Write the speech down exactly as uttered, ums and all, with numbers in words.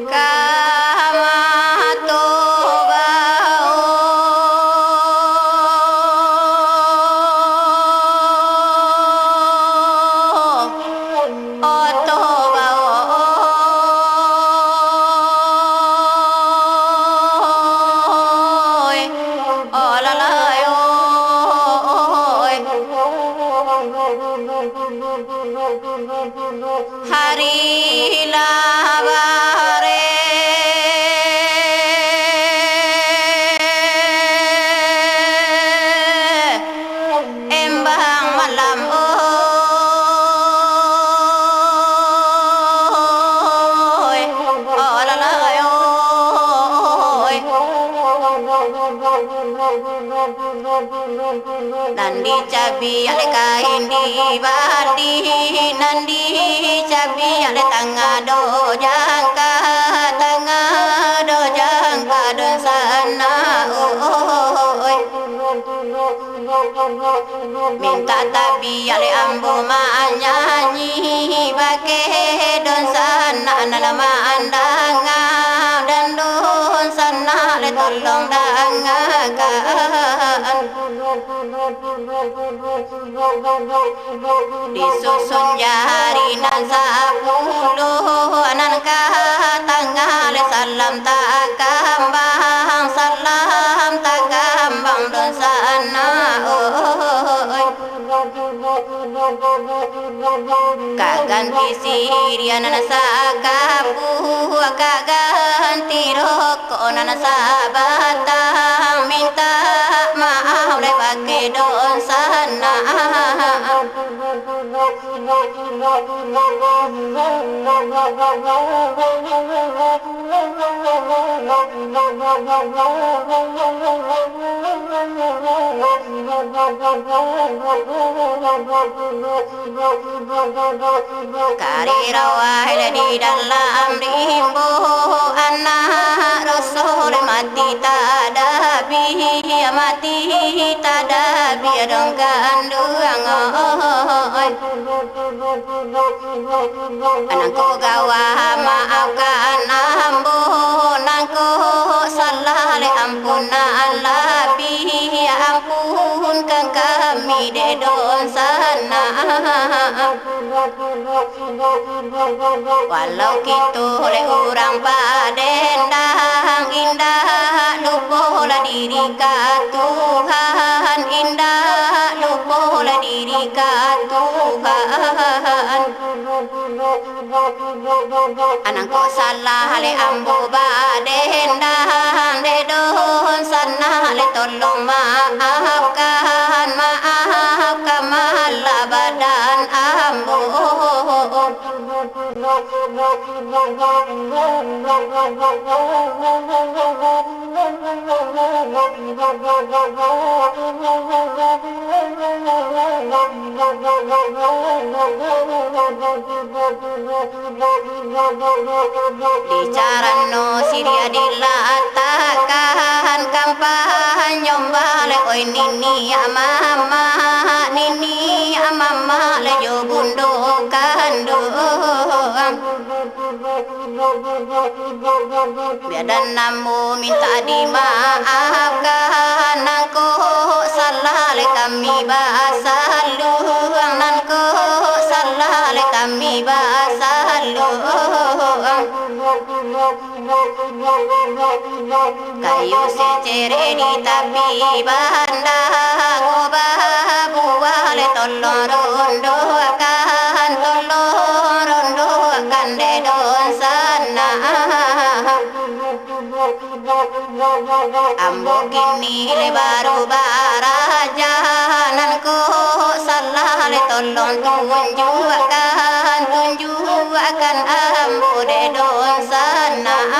Ka mato bao, oto bao, oi, olalai, oi. Hari lah bareh, embang malam, oi, oh, lalai, oi. Nan dicabiak dek kain di bati, nan dicabiak dek tangah dojang ka, tangah dojang ka dunsanak, oi. Mintak tabiak dek ambo manyanyi, bakeh dunsanak nan mandanga, dan dunsanak lai tolong dangakan. Disusun jari nan sapuluah, nan ka tangah lai salam takambang, salam takambang dunsanak, oi. Ka ganti siriah nan sakapuah, ka ganti rokok nan sabatang, mintak maaf lai bakeh dunsanak. Kari rawai lah di dalam rimbo, anak rasul mati tadabiah, mati tadabiah dong kanduang, oi. Nangko gawah maafkan ambo, nangko salah lai ampun nan labiah, ampunkan kami dek dunsanak. Walau kito lai urang badendang, indak lupolah diri ka Tuhan, indak lupolah diri ka Tuhan. Nangko salah lai ambo badendang, dek dunsanak lai tolong maafkan, maafkan malah badan ambo. Di carano siriah dilatakkan, ka panyambah lai, oi, niniak mamak, niniak mamak lai jo bundo kanduang. Bia dan ambo mintak dimaafkan, nangko salah lai kami basaluang, nangko salah lai kami basaluang. Kayu secerek di tapi banda, ko babuah lai tolong rondokan, tolong rondokan dek dunsanak. Ambo kini lai baru baraja, nangko salah lai tolong tunjuakkan, tunjuakkan ambo dek dunsanak.